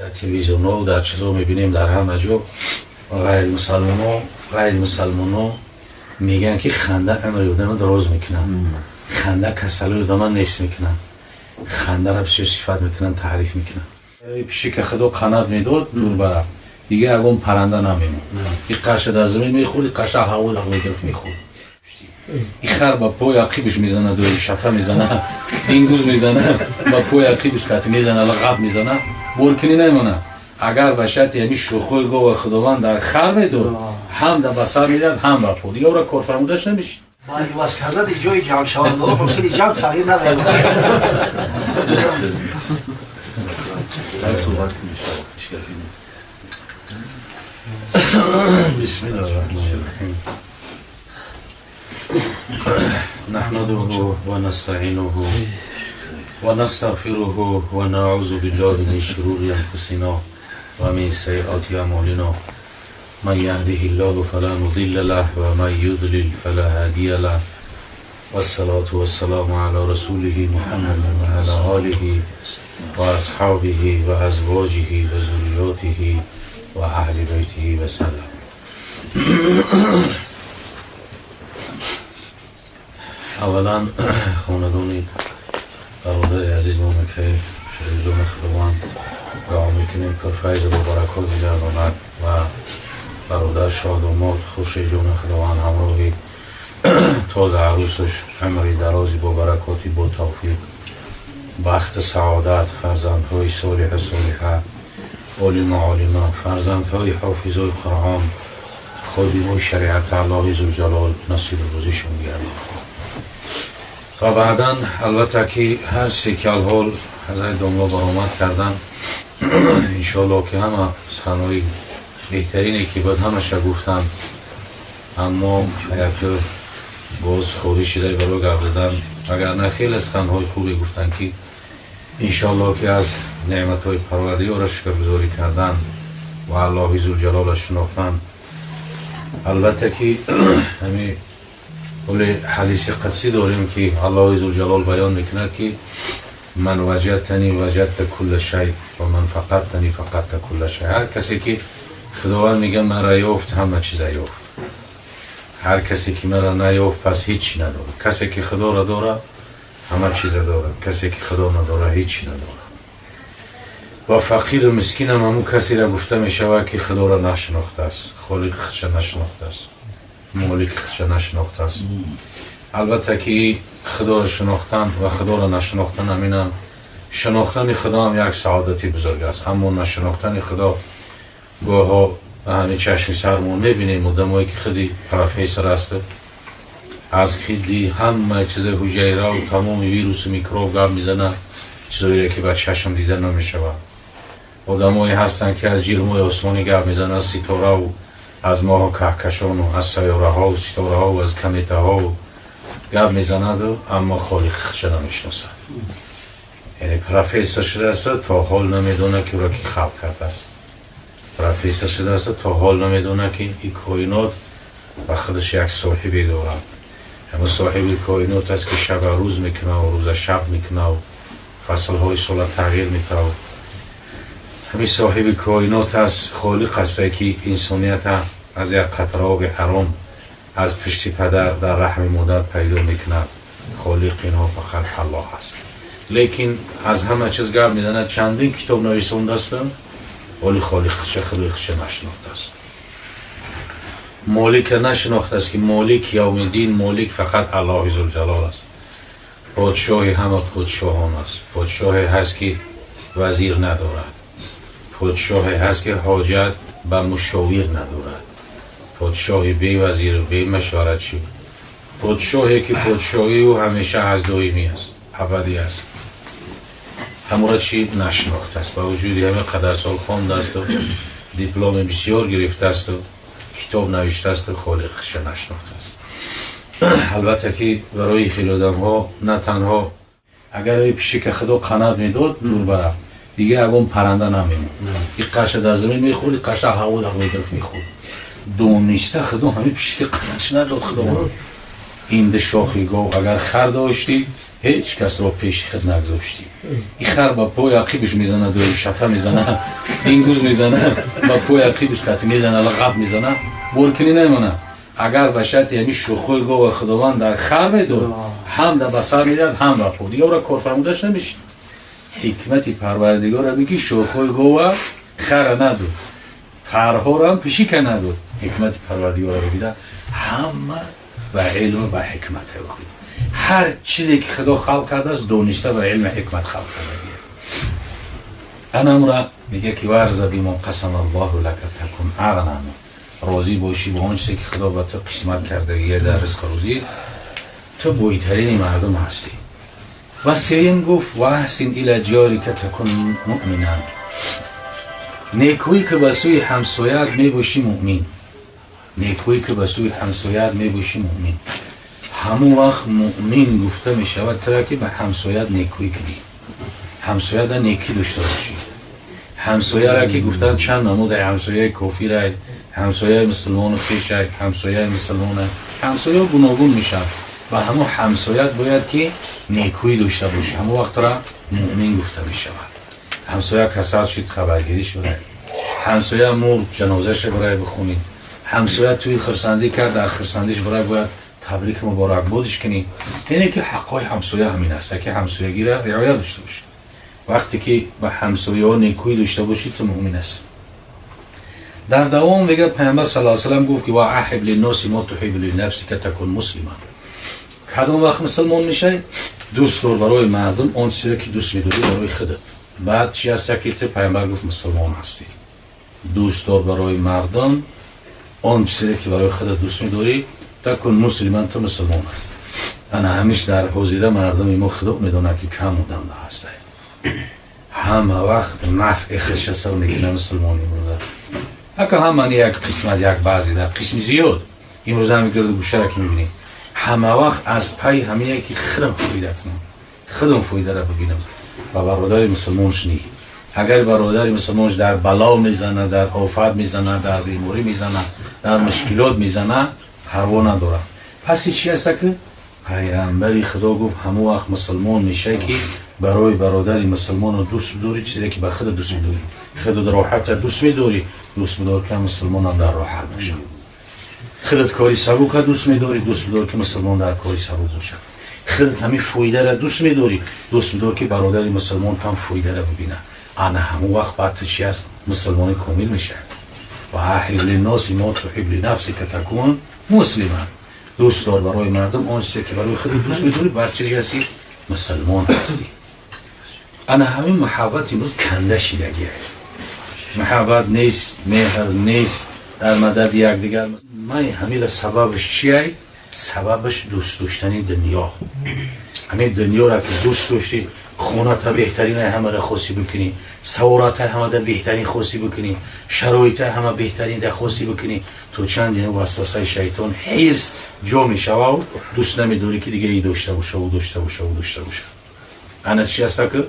Дар телевизионҳо, дар чизҳо мебинем, дар ҳама ҷо ғайримусалмоно мегӯянд, ки ханда умри одама дароз мекунад, ханда касалои одама нест мекунад, хандаро бисёр сифат мекунанд, таъриф мекунанд. Пишика худо қанат медод, дур бара, дига ягон парранда намемонд. И қаша дар замин мехӯрд, и қаша ҳаво мегирифт, мехӯрд. И хар ба пои ақибиш мезана, дури шата мезана, дингуз мезана, ба пои ақибиш қати мезана, лағаб мезана, боркунӣ намемонад. Агар ба шарти ҳамин шӯхои гова худованд дар хар медод, ҳам да ба сар медиҳад, ҳам ба по, дига ӯра корфармудаш намешид. Ба иваз кардани ҷои ҷамъшавандаҳо ҳосили ҷамъ тағйир намеёбад. بسم الله الرحمن الرحيم. نحمده ونستعينه ونستغفره ونعوذ بالله من شرور أنفسنا ومن سيئات أعمالنا. من يهده الله فلا مضل له ومن يضلل فلا هادي له. والصلاة والسلام على رسوله محمد وعلى آله وأصحابه وأزواجه وذرياته وأهل بيته وسلم. اولا خاندان برادر عزیز ما که شهیدان خداوند دعا میکنیم که فیض و برکات بگرداند و برادر شادوماد خورشید جان خداوند همراهی تازه عروسش عمری درازی با برکاتی با توفیق بخت سعادت، فرزندهای صالح صالحه، عالم عالمه، فرزندهای حافظای قرآن، خادمای شریعت الله ذوالجلال نصیب روزیشون گرداند. و بعدا البته که هر سه کل حال حضرت داملا برآمد کردن، انشالله که همه سخنهای بهترینی که باید همشه گفتن، اما یک باز خواهی شده برای گپ زدن، اگر نه خیلی سخنهای خوبی گفتن که انشالله که از نعمتهای پروردگار شکرگزاری کردن و الله ذوالجلال شناختن. البته که همین ولی حدیث قدسی داریم که الله ذوالجلال بیان میکند که من وجدتنی وجدت کل شیء و من فقدتنی فقدت کل شیء. هر کسی که خداوند میگه مرا یافت همه چیز یافت، هر کسی که مرا نیافت پس هیچ نداره. کسی که خدا را داره همه چیز داره، کسی که خدا نداره هیچ نداره. و فقیر و مسکین هم همون کسی را گفته میشود که خدا را نشناخته است، خالق خودش نشناخته است، مالک خودش نشناخته است. البته که خدا را شناختن و خدا را نشناختن، همینم شناختن خدا هم یک سعادتی بزرگ است، اما نشناختن خدا گاه‌ها به همه چشم سرمون میبینیم آدمایی که خودی پروفسور است، از خیلی همه چیز حجیره و تمام ویروس و میکروب گپ میزنه، چیزایی که با چشم دیده نمیشود. آدمایی هستن که از جرم‌های آسمانی گپ میزنه، از ستاره و از ماه و کهکشان و از سیاره ها و ستاره ها و از کمیته ها و گپ میزند، اما خالق خودش نمیشناسد. یعنی پروفسور شده است تا حال نمیدونه که او را کی خلق کرده است. پروفسور شده است تا حال نمیدونه که این کائنات و خودش یک صاحبی دارد. اما صاحب کائنات است که شب روز میکنه و روز شب میکنه و فصل های سال تغییر میده. همین صاحب کائنات است، خالق است که انسانیت از یک قطره آب حرام از پشت پدر در رحم مادر پیدا میکند. خالق اینها فقط الله است. لیکن از همه چیز گپ میزند، چندین کتاب نویسنده است، ولی خالق خودش خدای خودش نشناخته است. مالک نشناخته است که مالک یوم الدین، مالک فقط الله ذوالجلال است. پادشاه همه پادشاهان است. پادشاهی هست که وزیر ندارد، پادشاهی هست که حاجت به مشاور ندارد، پادشاهی بی وزیر بی مشورتچی، پادشاهی که پادشاهی او همیشه از دائمی است، ابدی است. همورا چی نشناخته است. با وجودی همه قدر سال خوانده است و دیپلم بسیار گرفته است و کتاب نوشته است و خالق خودش نشناخته است. البته که برای خیلی آدم ها نه تنها اگر پیشی که خدا قنات میداد دور بره، دیگه ягон парранда намемонд. И қаша дар замин мехӯрд, и қаша ҳаво дар мегирифт, мехӯрд. Дониста худо ҳамин пиши қанатш надод худованд. Инди шохи гов агар хар доштӣ, Ҳеҷ касро пеши худ нагузоштӣ. Ин хар ба пои ақибаш мезанад, шата мезанад, ин гуз мезанад, ба пои ақибаш қати мезанад, лағаб мезанад, боркунӣ намемонад. Агар ба шарти ҳамин шӯхҳои гова Худованд дар хар медод, ҳам дар ба сар медиҳад, ҳам ба по. Дига ӯро корфармудаш намешид. Ҳикмати Парвардигор ҳамин ки шӯхҳои гова хара надод, харҳоро пишика надод. Ҳикмати Парвардигорро бибида, ҳама ба илму ба ҳикмат худ. Ҳар чизе ки Худо халқ кардааст, дониста ба илми ҳикмат халқ кардагия. Анамра мега ки варза бима қасама Аллоҳу лака такун ағнам. Розӣ бошӣ бо он чизе ки Худо ба ту қисмат кардагия дар ризқу рӯзӣ, ту бойтарини мардум ҳастӣ. Ва сеюм гуфт: ва аҳсин ила ҷорика такун муъминан. Некӯӣ ки ба сӯи ҳамсояат мебошӣ муъмин. Некӯӣ ки ба сӯи ҳамсояат мебошӣ муъмин. Ҳамон вақт муъмин гуфта мешавад тура ки ба ҳамсояат некӯӣ кунӣ, ҳамсояда некӣ дошта бошӣ. Ҳамсояра ки гуфтанд чанд намуд: ҳамсояи кофирай, ҳамсояи мусулмону хешай, ҳамсояи мусулмона, ҳамсоя гуногун мешавад. Ва ҳамон ҳамсоят бояд ки некӯӣ дошта бошӣ, ҳамон вақтра муъмин гуфта мешавад. Ҳамсоя касал шид, хабаргириш барай, ҳамсоя мурд, ҷанозаша барай бихонӣ, ҳамсоя тӯи хурсандӣ кард, дар хурсандиш барай бояд табрик муборакбодиш кунӣ. Яъне ки ҳаққҳои ҳамсоя ҳамин аст, ки ҳамсоягиро риоя дошта бошӣ. Вақте ки ба ҳамсояҳо некӯӣ дошта бошӣ, ту муъмин ҳастӣ. Дар давом мегӯяд, Паямбар саллаллоҳу алайҳи васаллам гуфт ки ва аҳиб линноси мо туҳиббу линафсика такун муслиман. Кадом вақт мусулмон мешавӣ? Дӯст дор барои мардум он чизеро ки дӯст медорӣ барои худат. Баъд чи ҳаста ки ту, Паямбар гуфт, мусулмон ҳастӣ? Дӯст дор барои мардум он чизеро ки барои худат дӯст медорӣ, такун муслиман, ту мусулмон ҳастӣ. Ана ҳамиш дар ҳозира мардуми мо, Худо медонад ки кам одам ҳаста, ҳама вақт нафъи худша сар мекунад. Мусулмони имрӯза ака ҳамани як қисмат, як баъзе дар қисми зиёд имрӯза ҳами гирду гӯшара ки мебинем, ҳама вақт аз пайи ҳамие ки худам фоида кунам, худам фоидара бибинам ва бародари мусулмонш ни. Агар бародари мусулмонш дар бало мезанад, дар офат мезанад, дар беморӣ мезанад, дар мушкилот мезанад, парво надорад. Пас чи ҳаста ки Пайғамбари Худо гуфт, ҳамон вақт мусулмон мешавӣ ки барои бародари мусулмону дӯст бидорӣ чизе ки ба худа дӯст медорӣ. Худат роҳата дӯст медорӣ, дӯст бидор ки мусулмонам дар роҳат бошад. Худат кори сабука дӯст медорӣ, дӯст бидор ки мусулмон дар кори сабук бошад. Худат ҳамин фоидара дӯст медорӣ, дӯст бидор ки бародари мусулмон ҳам фоидара бибинад. Ана ҳамон вақт баъд ту чи аст, мусулмони комил мешавад. Ва аҳиб линноси мо туҳиб линафсика такун муслиман. Дӯст дор барои мардум он чизе ки барои худат дӯст медорӣ, баъд чизи ҳастӣ, мусулмон ҳастӣ. Ана ҳамин муҳаббат имрӯз канда шидагия, муҳаббат нест, меҳр нест дар мадади якдигар. Ман ҳамира сабабаш чиай? Сабабаш дӯст доштани дунё. Ҳамин дунёра ки дӯст доштӣ, хоната беҳтарина ҳамара хосӣ бикунӣ, савората ҳамада беҳтарин хосӣ бикунӣ, шароита ҳама беҳтарин хосӣ бикунӣ, то чанд васвасаи шайтон, ҳирс ҷо мешавав, дӯст намедорӣ ки дига и дошта боша, ӯ дошта боша, ӯ дошта боша. Ана чи ҳаста ки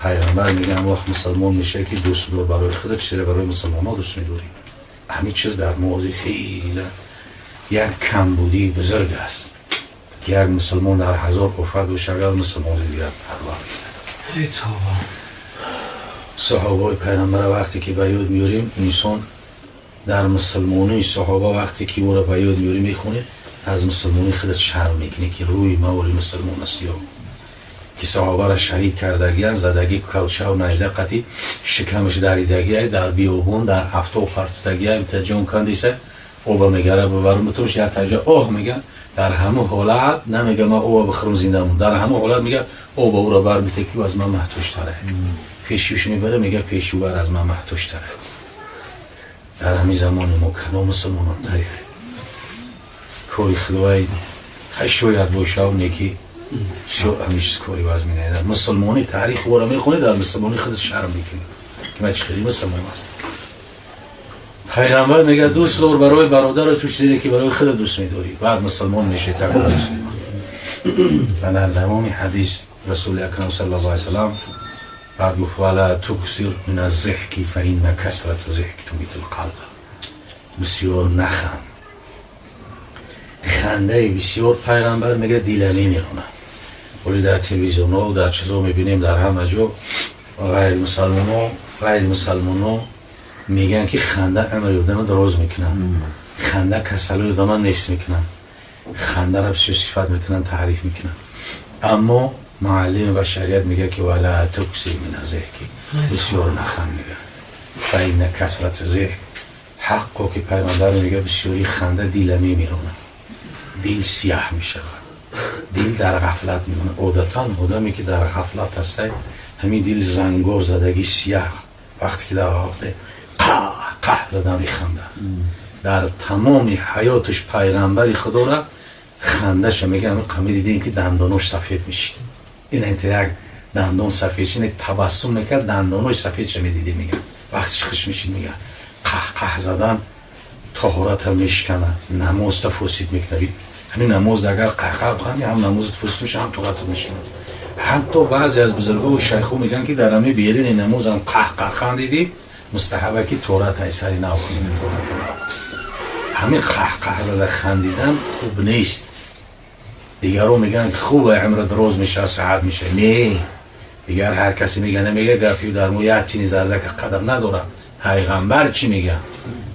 Пайғамбар мега, ҳам вақт мусулмон мешавӣ ки дӯст дор барои худат чизеро барои мусулмонҳо дӯст медорӣ. Ҳамин чиз дар мо ҳозир хеле як камбудии бузург аст, ки як мусулмон дар ҳазор офат боша, агар мусулмони дигар парво. Саҳобаи пайғамбара вақте ки ба ёд меорем, инсон дар мусулмонии саҳоба вақте ки ӯро ба ёд меорӣ, мехонӣ, аз мусулмонии худат шарм мекунӣ, ки рӯи мавори мусулмон аст ё ки саҳобара шаҳид кардагиян, задагӣ калчав найза қати шикамаш даридагия, дар биёбон дар афтоб партутагия, ҷон кандиса оба мегара бибарам бутумш як таҷа оҳ мега. Дар ҳамун ҳолат намега ман оба бихӯрам зиндам, дар ҳамун ҳолат мега оба ӯро бар бите ки аз ман маҳтоҷтара. Пешӯш мебара, мега пешӯбар аз ман маҳтоҷтара. Дар ҳамин замони мо кадом мусулмонон тайёр? Кори Худои хай шояд бошав, неки бисёр ҳамин чиз кори вазмина. Мусулмонӣ таърих ора мехонӣ, дар мусулмонӣ худат шарм мекунӣ ки ман чӣ хеле мусулмон ҳастам. Пайғамбар мега, дӯст дор барои бародару ту чизе ки барои худат дӯст медорӣ, баъд мусулмон мешавӣ, такун муслиман. Ва дар давоми ҳадис Расули Акрам саллаллоҳу алайҳи васаллам баъд гуфт: вала туксир мин аззиҳки фа инна касрату зиҳки тумиту лқалб. Бисёр наханд, хандаи бисёр, Пайғамбар мега, дила мемиронад. Вале дар телевизионҳо дар чизо мебинем, дар ҳама ҷо ғайримусалмоно мегӯянд, ки ханда умри одама дароз мекунад, ханда касалои одама нест мекунад, хандара бисёр сифат мекунанд, таъриф мекунанд. Аммо муаллими башарият мегӯяд, ки ولا تكثر من الضحك, бисёр наханд, мегӯяд. فإن كثرة الضحك, ҳаққо ки пайғамбар мегӯяд, бисёри ханда дила мемиронад, дил сияҳ мешавад, дил дар ғафлат мемонад. Одатан одаме ки дар ғафлат ҳастай, ҳамин дил зангор задагӣ, сияҳ. Вақте ки дар ғафлат қаҳ қаҳ зада механдад, дар тамоми ҳаёташ пайғамбари худора хандаша мега, ҳамин дидем, ки дандонош сафед мешид. Ин як дандон сафед шид, табассум мекард, дандонош сафедша медидем, мега. Вақтиш хуш мешид, мега. Қаҳ қаҳ задан тоҳората мешиканад, намозта фосид мекунад. Ҳамин намоз агар қаҳқаҳ биханди, ҳам намозат фосид меша, ҳам тоҳората мешиканад. Ҳатто баъзе аз бузургоу шайхо мегӯянд, ки дар ҳамин берини намозам қаҳ қаҳ хандидӣ, мустаҳаба ки торат сари нав кунӣ. Ҳамин қаҳқаҳ зада хандидан хуб нест. Дигарро мегӯянд, ки хуб, умра дароз мешавад, саҳат мешавад. Не, дигар ҳар касе мега, намега, гапи дар мо як тини зардака қадр надорад. Пайғамбар чӣ мега?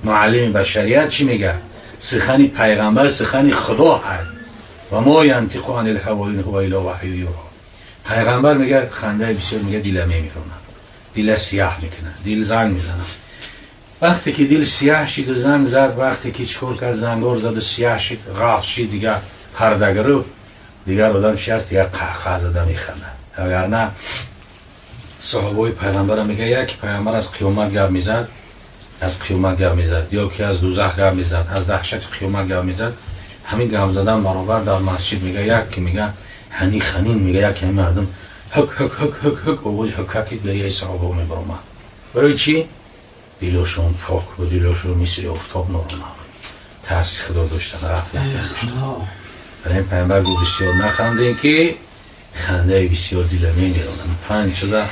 Муаллими башарият чӣ мега? Сухани пайғамбар сухани худо ҳаст. وما ينطق عن الهوى إن هو إلا وحي يوحى. Пайғамбар мега, хандаи бисёр, мега, дила мемиронад, дила сияҳ мекунад, дил занг мезанад. Вақте ки дил сияҳ шиду занг зад, вақте ки чикор кард, зангор заду сияҳ шид, ғафт шид, дигар парда гирифт, дигар одам чи аст? Дигар қаҳқаҳ зада механдад. Агарна саҳобои пайғамбара мега, яке пайғамбар аз қиёмат гап мезад, аз қиёмат гап мезад ё ки аз дузах гап мезад, аз даҳшати қиёмат гап мезад, ҳамин гап задан баробар дар масҷид, мега, як ки мега ҳани ханин, мега, як ҳами мардум ҳук ҳук ҳук ҳук ҳук, овози ҳукаки гирияи саҳобо мебаромад. Барои чӣ? Дилошон пок буд, дилошон мисли офтоб норона буд, тарси худо доштан, ғафлат надоштан. Барои ин пайғамбар гуфт, бисёр нахандем, ки хандаи бисёр дила мемиронад. Панҷ чиза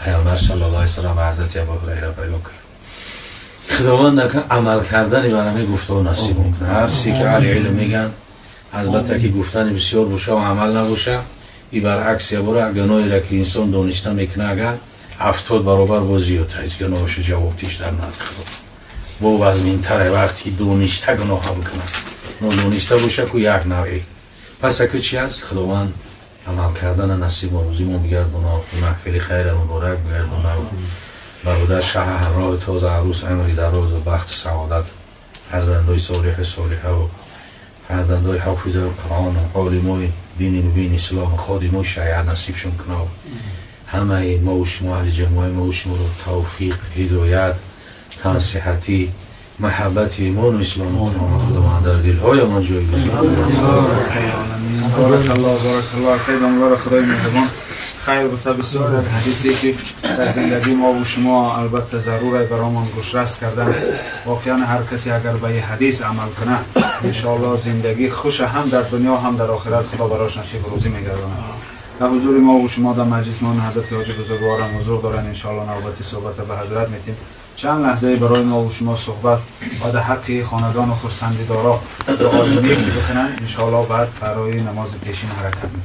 пайғамбар صلى الله عليه وسلم ба ҳазрати Абу Ҳурайра баён кард. Худованд амал кардани бар ҳамин гуфтаҳо насиб мекунад. Ҳар чизе ки аҳли илм мегӯянд, албатта ки гуфтани бисёр боша ва амал набоша, и баръакс ябора гуноҳеро ки инсон дониста мекунад, агар 70 баробар бо зиёдта ҳеҷ гуноҳоша ҷавобдиш дар назди худо бо вазминтаре, вақте ки дониста гуноҳа бикунад. Нодониста боша ку як навъе. Пас аку чи аст? Худованд амал кардана насиб рӯзимон бигардона, маҳфили хайра муборак бигардона. Бародар шаҳа ҳамроҳи тоза арӯс амри дарозу бахти саодат, фарзандои солиҳу солиҳаву фарзандои ҳофизаи Қуръону олимои дини мубини ислому ходимои шариат насибшон кунав. Ҳамаи мову шумо, аҳли ҷамоаи мову шуморо тавфиқ, ҳидоят, тансиҳатӣ, маҳаббати имону ислому Қуръону Худованд дар дилҳоямон ҷой. بارك الله، بارك الله. خیلی دموار خدای مهربان خیر بوده. بسیار یک حدیثی که در زندگی ما و شما البته ضروره برایمان گوشرس کردن. واقعا هر کسی اگر به این حدیث عمل کنه، انشاءالله زندگی خوش هم در دنیا هم در آخرت خدا براش نصیب روزی میگردانه. در حضور ما و شما در مجلس ما حضرت حاجی بزرگوارم حضور دارن. انشاءالله نوبت صحبت به حضرت میتیم. چند لحظه برای ما و شما صحبت و در حق خاندان و خرسندی دارا دعای نیکی بکنن. انشاءالله بعد برای نماز پیشین حرکت میکنیم.